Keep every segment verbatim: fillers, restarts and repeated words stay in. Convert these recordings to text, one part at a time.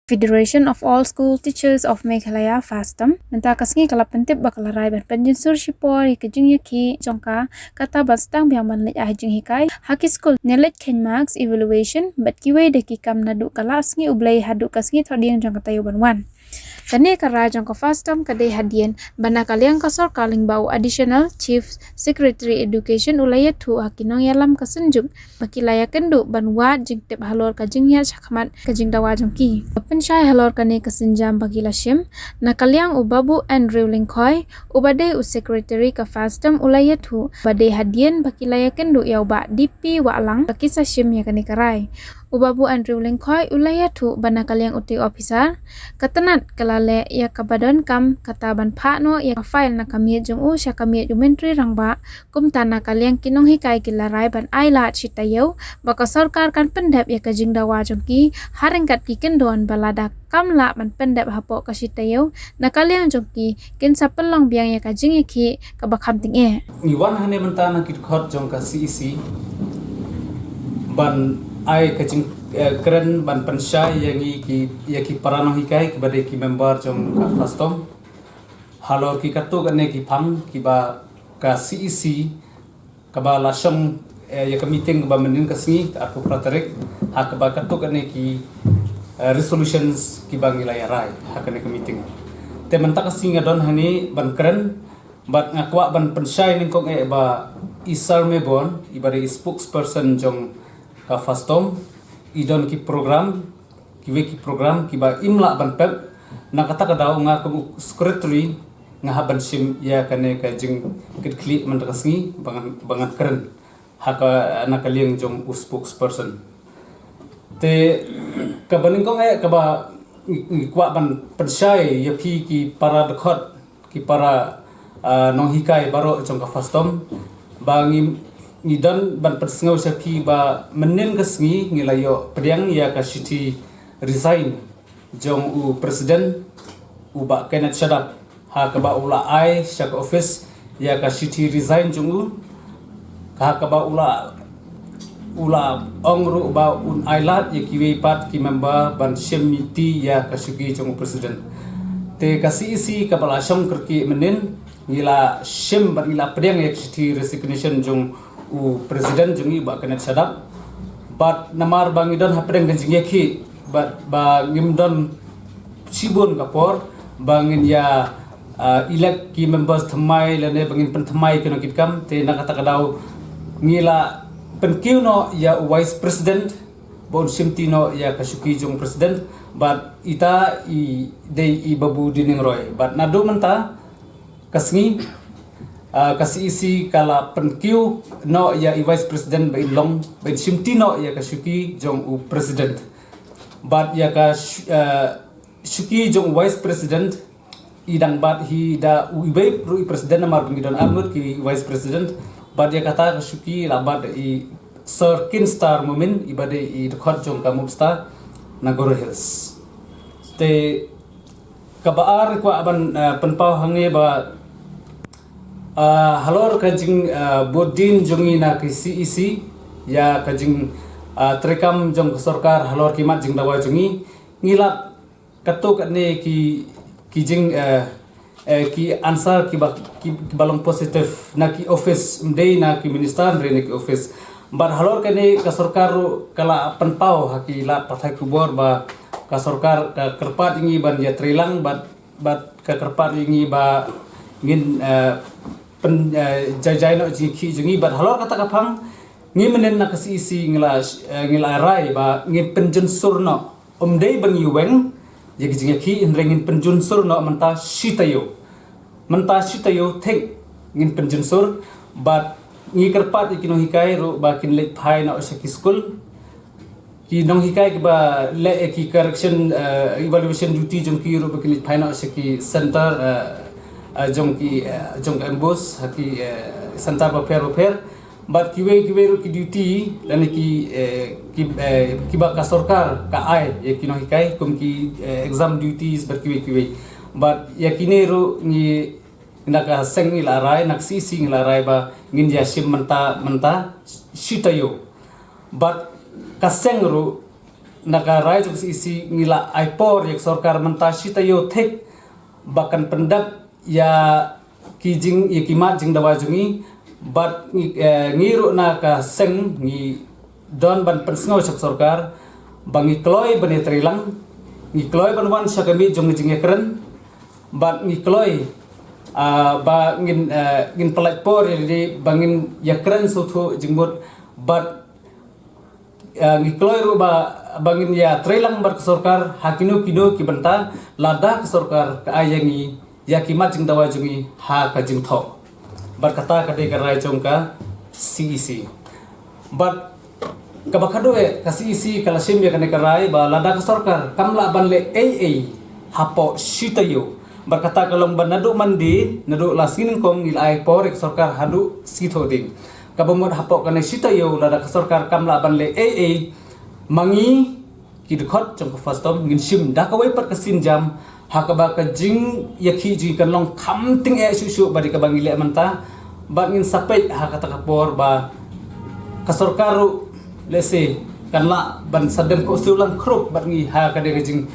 Federation of All School Teachers of Meghalaya, FASTOM, mynta ka sngi ka la pyntip ba ka la rai ban pynjynsur shipor ïa ka jingïakhih jong ka, kata ban sdang biang ban leit ai jinghikai ha ki skul, ne leit kheiñ marks, evaluation bad kiwei de ki kam naduh ka la sngi U Blei haduh ka sngi Thohdieng jong ka taïew ban wan. Kane ka rai jong ka FASTOM ka dei hadien ba na ka liang ka sorkar lyngba u Additional Chief Secretary Education u la ïathuh ha ki nongïalam ka Synjuk ba ki la ïakynduh ban wad jingtip halor ka jingïaid shakhmat ka jingdawa jong ki. Ba pynshai halor kane ka sienjam ba ki la shim, na ka liang u Babu Andrew Lyngkhoi, uba dei u Secretary ka FASTOM, u la ïathuh ba dei hadien ba ki la ïakynduh ïa u Bah D P Wahlang ba ki sa shim ïa kane ka rai. U Babu Andrew Lyngkhoi u la ïathuh ba na ka liang utei u ophisar, ka tnat ka la leh ïa kaba donkam, kata ban phah noh ïa ka file na ka miet jong u sha ka miet u Myntri Rangbah. Kumta na ka liang ki nonghikai ki la rai ban ailad shi taïew ba ka sorkar kan pyndep ïa ka jingdawa jong ki, ha ryngkat ki kyndon ba lada kam lah ban pyndep hapoh ka shi taïew, na ka liang jong ki kin sa pynlong biang ïa ka jingïakhih kaba kham tyngeh. Ngi wan hangne mynta na ki dkhot jong ka C E C ban ai ka jing, eh, kren ban pynshai ïa ngi ki, ïa ki para nonghikai kiba dei ki member jong ka FASTOM halor ki katto katne ki phang kiba ka C E C kaba la shong, eh, ïa ka meeting kaba mynnin ka sngi, ka arphew phra tarik, ha kaba katto katne ki, eh, resolutions kiba ngi la ïarai ha kane ka meeting. Te mynta ka sngi nga don hangne ban kren bad nga kwah ban pynshai nyngkong eh ba i Sir Mebon, iba dei i spokesperson jong ka FASTOM, i don ki program, kiwei ki program kiba im lah ban pep. Na kata ka daw nga kum u secretary nga hap ban shim ïa kane ka jingkitkhlieh mynta ka sngi ba ngan, ba ngan kren ha ka, na ka liang jong u spokesperson. Te kaba nyngkong eh kaba ngi, ngi kwah ban pynshai ïa phi ki para dkhot, ki para, ah, nonghikai baroh jong ka FASTOM, ba ngi, ngi don ban pynsngew sha phi ba mynnin ka sngi ngi la ïoh pdiang ïa ka shithi resign jong u president, u Bah Kenneth Shadap, ha kaba u la ai sha ka office ïa ka shithi resign jong u, ha kaba u la, u la ong ruh ba un ailad ïa kiwei pat ki member ban shim miti ïa ka shuki jong u president. Te ka C E C kaba la shong kyrkieh mynnin, ngi la shim bad ngi la pdiang ïa ka shithi resignation jong u president jong ngi, Bah Kenneth Shadap. Bad namar ba ngi don hapdeng ka jingïakhih bad ba ngim don shibun ka por ba ngin ïa, ah, elect ki members thymmai lane ba ngin pynthymmai ki nongkitkam, te na kata ka daw ngi la pynkiew noh ïa u vice president ba un shimti noh ïa ka shuki jong u president, bad ita i dei i Babu Dining Roy. Bad naduh mynta ka sngi, ah, ka C E C ka la pynkiew noh ïa i vice president ba in long, ba in shimti noh ïa ka shuki jong u president. Bad ïa ka shu-, ah, shuki jong u vice president i dang bat hi da u iwei ruh i president, namar ba ngi don arngut ki vice president. Bad ïa kata ka shuki la bat da i Sir Kinstar Momin, iba dei i dkhot jong ka Mopstar na Garo Hills. Te kaba ar kwah ban, ah, pynpaw hangne ba, ah, halor ka jing, ah, bud dien jong ngi na ki C E C ïa ka jing, ah, treikam jong ka sorkar halor ki mat jingdawa jong ngi, ngi lap katto katne ki, ki jing, eh, eh, ki answer kiba, ki, kiba long positive na ki office, ym dei na ki minister, ym dei na ki office. Bad halor kane ka sorkar ruh ka la pynpaw ha ki lad pathai khubor ba ka sorkar ka kyrpad ïa ngi ban ïatreilang bad, bad ka kyrpad ïa ngi ba ngin, eh, pyn, eh, jai jai noh jingkhih jong ngi. Bad halor kata ka phang ngi mynnin na ka C E C ngi la, eh, ngi la rai ba ngin pynjynsur noh. Ym dei ba ngi weng ïa ki jingïakhih, hynrei ngin pynjynsur noh mynta shi taïew. Mynta shi taïew thik ngin pynjynsur, bad ngi kyrpad ïa ki nonghikai ruh ba kin leit phai noh sha ki skul. Ki nonghikai kiba leh ïa ki correction, eh, evaluation duty jong ki ruh ba kin leit phai noh sha ki center, eh, eh, jong ki, eh, jong ka MBOSE, ha ki, eh, center bapher bapher. Bad kiwei kiwei ruh ki duty lane ki, eh, ki, eh, kiba ka sorkar ka ai ïa ki nonghikai kum ki, eh, exam duties bad kiwei kiwei. Bad ïa kine ruh ngi na ka seng ngi la rai, na ka C E C ngi la rai ba ngin ïa shim mynta, mynta shi taïew. Bad ka seng ruh na ka rai jong ka C E C ngi la ai por ïa ka sorkar mynta shi taïew thik ba kan pyndep ïa ki jing, ïa ki mat jingdawa jong ngi, bad ngi, eh, ngi ruh na ka seng ngi don ban pynsngew sha ka sorkar ba ngi kloi ban ïatreilang, ngi kloi ban wan sha ka miet jong ka jingïakren, bad ngi kloi, ah, ba ngin, eh, ngin pyllait por ïa lade ba ngin ïakren sngewthuh jingmut, bad, eh, ngi kloi ruh ba, ba ngin ïatreilang bad ka sorkar ha kino kino ki bynta lada ka sorkar ka ai ïa ngi ïa ki mat jingdawa jong ngi ha ka jingthoh. Bad kata ka dei ka rai jong ka C E C. Bad kaba khatduh eh, ka C E C ka la shim ïa kane ka rai ba lada ka sorkar kam lah ban leh ei ei hapoh shi taïew, bad kata ka long ba naduh Monday, naduh la sngi nyngkong ngi la ai por ïa ka sorkar haduh sngi Thohdieng. Kaba mut hapoh kane shi taïew lada ka sorkar kam lah ban leh ei ei, ma ngi ki dkhot jong ka FASTOM ngin shim da kawei pat ka sienjam ha kaba ka jingïakhih jong ngi kan long kham tyngeh shuh shuh ba dei kaba ngi leh mynta, bad ngin sa peit ha kata ka por ba ka sorkar ruh, let's say, kan lah ban sa dem khuslai lang khrup bad ngi ha kane ka jing,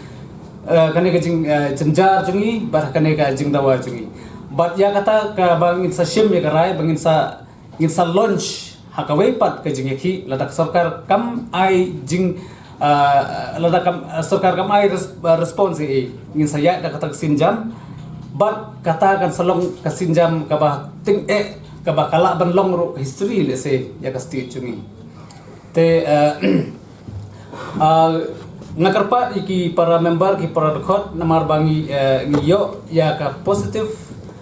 eh, kane ka jing, eh, jynjar jong ngi bad kane ka jingdawa jong ngi. Bad ïa kata kaba ngin sa shim ïa ka rai ba ngin sa ngin sa launch ha kawei pat ka jingïakhih lada ka sorkar kam ai jing, ah, lada kam, ah, sorkar kam ai res-, ah, response ei ei, ngin sa ïaid da kata ka sienjam. Bad kata kan sa long ka sienjam kaba tyngeh, kaba ka lah ban long ruh history, let's say, ïa ka state jong ngi. Te, eh, ah, nga kyrpad ïa ki para member, ki para dkhot, namar ba ngi, eh, ngi ïoh ïa ka positive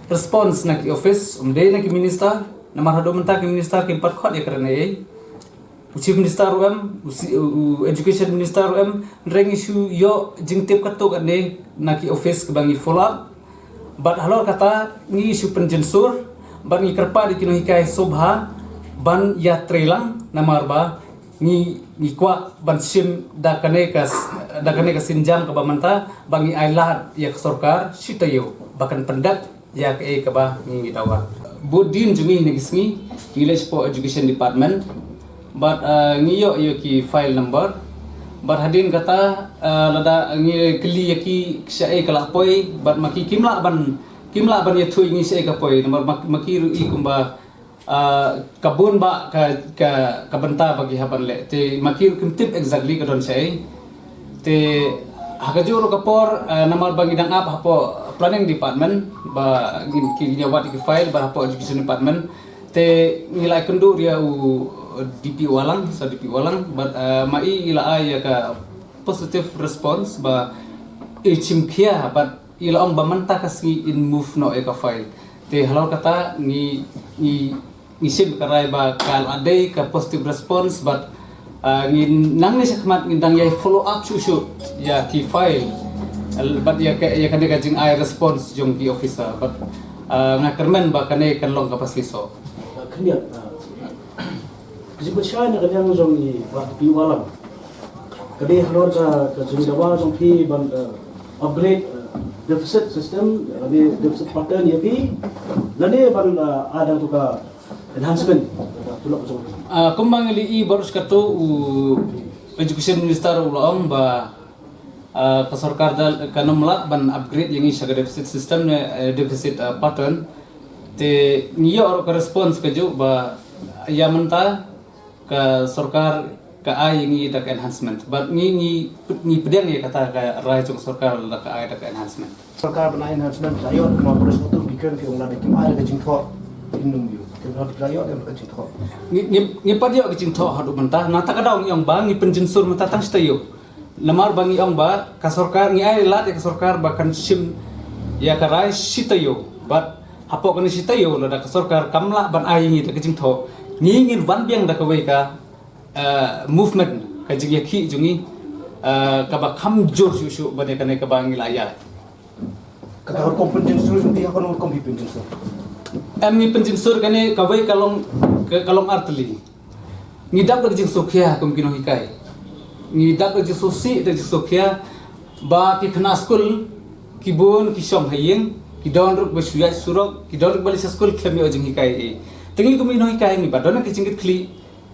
response na ki office, ym dei na ki minister, namar haduh mynta ki minister kim pat khot ïakren ei ei. U Chief Minister ruh em, u, si-, u Education Minister ruh em, hynrei ngi shu ïoh jingtip katto katne na ki office kaba ngi follow up. Bad halor kata ngi shu pynjynsur bad ngi kyrpad ïa ki nonghikai sngewbha ban ïatreilang, namar ba ngi, ngi kwah ban shim da kane ka s-, da kane ka sienjam kaba mynta ba ngi ai lad ïa ka sorkar shi taïew ba kan pyndep ïa kaei kaba ngi dawa. Bud dien jong ngi ha kine ki sngi ngi leit shapoh Education Department bad, ah, ngi ïoh ïa ki file number. Bad hadien kata, ah, lada ngi kylli ïa ki shaei ka la poi bad ma ki kim lah ban, kim lah ban ïathuh ïa ngi shaei ka poi, namar ma, ma ki ruh i kumba, ah, ka bun bah ka, ka, ka bynta ba ki hap ban leh. Te ma ki ruh kim tip exactly ka don shaei. Te ha kajuh ruh ka por, ah, namar ba ngi dang ap hapoh Planning Department ba ngin, ki, ngin ïa wad ïa ki file bad hapoh Education Department. Te ngi la ïakynduh ïa u D P Walang, sa D P Walang, bad, ah, ma i i la ai ïa ka positive response ba i shim khia bad i la ong ba mynta ka sngi in move noh ïa ka file. Te halor kata ngi, ngi, ngi shim ka rai ba ka la dei ka positive response bad, ah, ngi nangne shakhmat ngin dang ïa follow up shuh shuh ïa ki file. Bad ïa ka, ïa kane ka jingai response jong ki officer bad, ah, nga kyrmen ba kane kan long kaba shisha. Khyndiat, ah, ka jingpynshai na ka liang jong i Bah D P Walang ka dei halor ka, ka jingdawa jong phi ban, eh, upgrade, eh, deficit system, lane deficit pattern ïa phi, lane ban, eh, ai da katu ka enhancement ka tulop jong phi. Ah, kumba ngi la ïohi baroh shi katta u Education Minister u la ong ba, ah, ka sorkar da kan ym lah ban upgrade ïa ngi sha ka deficit system ne, eh, deficit, eh, pattern. Te ngi ïoh ruh ka response kajuh ba ïa mynta ka sorkar ka ai ïa ngi da ka enhancement. Bad ngi, ngi, ngi pdiang ïa kata ka rai jong ka sorkar lada ka ai da ka enhancement. Sorkar ban ai enhancement, la ïoh, ma baroh shi katta ki kren ki ong lada kim ai da ka jingthoh, kim nym ïoh. Kim nym ïoh da ka jingthoh. Ngi, ngi, ngi pat ïoh ka jingthoh haduh mynta. Nangta ka daw ngi ong ba ngi pynjynsur mynta tang shi taïew. Namar ba ngi ong ba ka sorkar, ngi ai lad ïa ka sorkar ba kan shim ïa ka rai shi taïew. Bad hapoh kane shi taïew lada ka sorkar kam lah ban ai ïa ngi da ka jingthoh, ngi ngin wan biang da kawei ka, eh, movement, ka jingïakhih jong ngi, eh, kaba kham jur shuh shuh ban ïa kane kaba ngi la ïa. Kata ka rukom pynjynsur jong phi, ha kano ka rukom phi pynjynsur? Em, ngi pynjynsur kane kawei ka long, ka, ka long artylli. Ngi dap da ka jingsngewkhia kum ki nonghikai. Ngi dap da ka jingsngewsih, da ka jingsngewkhia ba ki khynnah skul ki bun ki shong ha ïing, ki don ruh ba shu ïaid surok, ki don ruh ba leit sha skul khlem ïoh jinghikai ei. Te ngi kum ki nonghikai ngi ba don ka jingkitkhlieh.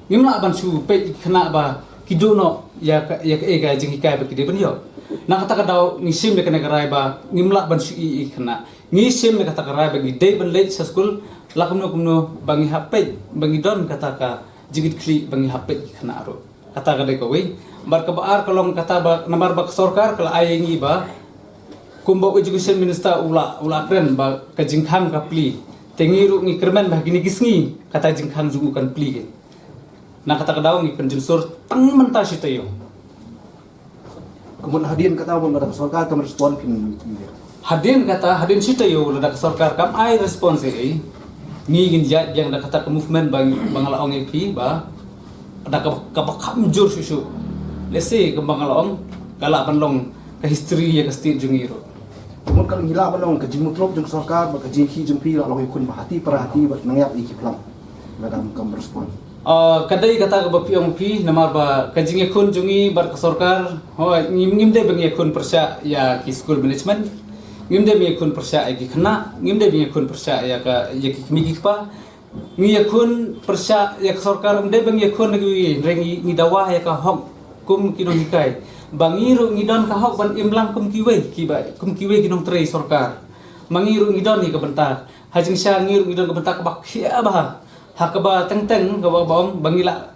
Ngim lah ban shu peit ki khynnah ba ki duh noh ïa ka, ïa ka, ïa ka jinghikai ba ki dei ban ïoh. Na kata ka daw ngi shim ïa kane ka rai ba ngim lah ban shu ïoh ïa ki khynnah. Ngi shim ïa kata ka rai ba ngi dei ban leit sha skul la kumno kumno ba ngi hap peit, ba ngi don kata ka jingkitkhlieh ba ngi hap peit ki khynnah ruh. Kata ka dei kawei. Bad kaba ar ka long kata ba namar ba ka sorkar ka la ai ïa ngi ba kumba u education minister u la, u la kren ba ka jingkhang ka plie. Te ngi ruh ngi kyrmen ba kine ki sngi kata jingkhang jong u kan plie. Na kata ka daw ngi pynjynsur tang mynta shi taïew. Ka mut hadien kata ban lada ka sorkar kam respond phin, phin. Hadien kata, hadien shi taïew lada ka sorkar kam ai response ei ei, ngi ngin ïaid biang da kata ka movement ba, ba nga la ong ïa phi ba da ka, kaba kham jur shuh shuh. Let's say kaba nga la ong ka lah ban long ka history ïa ka state jong ngi ruh. Ka mut ka ngi lah ban long ka jingmutlup jong ka sorkar ba ka jingkhih jong phi la long ïa khun ba hati para hati bad nang ïap ïa ki phlang. Madam kam respond. Ah, ka dei kata kaba phi ong phi namar ba ka jingïakhun jong ngi bad ka sorkar, hooid, ngim, ngim dei ban ïakhun pyrshah ïa ki school management. Ngim dei ban ïakhun pyrshah ïa ki khynnah, ngim dei ban ïakhun pyrshah ïa ka, ïa ki kmie ki kpa. Ngi ïakhun pyrshah ïa ka sorkar, ngim dei ban ïakhun ïa kiwei, hynrei ngi, ngi dawa ïa ka hok kum ki nonghikai. Ba ngi ruh ngi don ka hok ban im lang kum kiwei kiba, kum kiwei ki nongtrei sorkar. Ma ngi ruh ngi don ïa ka bynta. Ha jingshisha ngi ruh ngi don ka bynta kaba khia bha. Ha kaba teng teng kaba, ba ong ba ngi la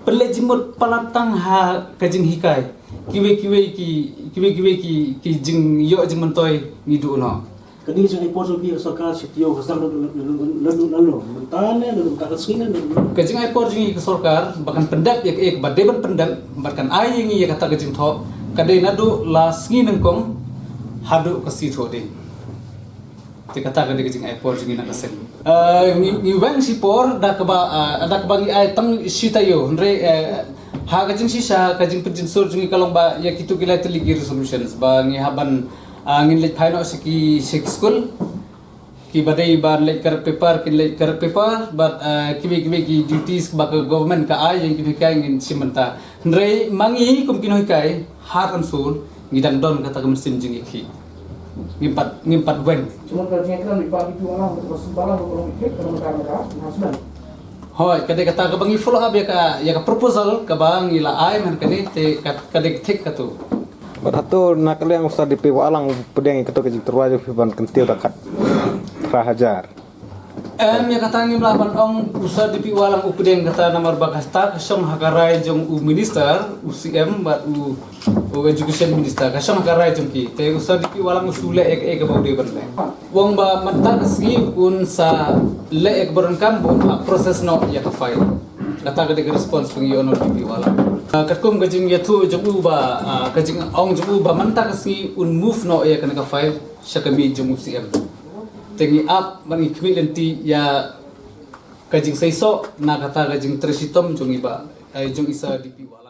pynleit jingmut palat tang ha ka jinghikai. Kiwei kiwei ki, kiwei kiwei ki, ki jingïoh jingmyntoi ngi duh noh. Kane ka jingai por jong phi ïa ka sorkar shi taïew ka sdang naduh mynta ne naduh mynta ka sngi ne naduh? Ka jingai por jong ngi ka sorkar ba kan pyndep ïa kaei kaba dei ban pyndep bad kan ai ïa ngi ïa kata ka jingthoh ka dei naduh la sngi nyngkong haduh ka sngi thoh ding. Te kata ka dei ka jingai por jong ngi na ka seng. Ah, ngi, ngi weng shipor da kaba, ah, da kaba ngi ai tang shi taïew. Hynrei, eh, ha ka jingshisha ka jingpynjynsur jong ngi ka long ba ïa kito ki lai tylli ki resolutions ba ngi hap ban, ah, ngin leit phai noh sha ki, sha ki skul. Kiba dei ban leit kyrpad paper kin leit kyrpad paper bad, ah, kiwei kiwei ki duties ba ka government ka ai ïa ngi ki nonghikai ngin shim bynta. Hynrei ma ngi kum ki nonghikai heart and soul ngi dang don kata ka mynsiem jingïakhih. Ngim pat, ngim pat weng. Cuma ka jingïakren ïa ki palat, ïa ki palat, ïa ki palat, ïa ki palat. Hooid, ka dei kata kaba ngi follow up ïa ka, ïa ka proposal kaba ngi la ai mynta kane te ka, ka dei thik katu. Bad hato na ka liang u Sir D P Wahlang u pdiang ïa kato ka jingtyrwa jong phi ban kyntiew da khatphra hajar? Em, ïa kata ngim lah ban ong u Sir D P Wahlang u pdiang kata namar ba kata ka shong ha ka rai jong u minister, u C M bad u, u education minister, ka shong ha ka rai jong ki. Te u Sir D P Wahlang u shu leh ïa kaei kaba u dei ban leh. U ong ba mynta ka sngi un sa leh ïa kaba donkam ba un hap process noh ïa ka file. Kata ka dei ka response ba ngi ïoh na u D P Wahlang. Ah, katkum ka jingïathuh jong u ba, ah, ka jingong jong u ba mynta ka sngi un move noh ïa kane ka file sha ka miej jong u C M. Te ngi ap bad ngi khmih lynti ïa ka jingseisoh na kata ka jingtrei shitom jong i ba, eh, jong i Sir D P Wahlang.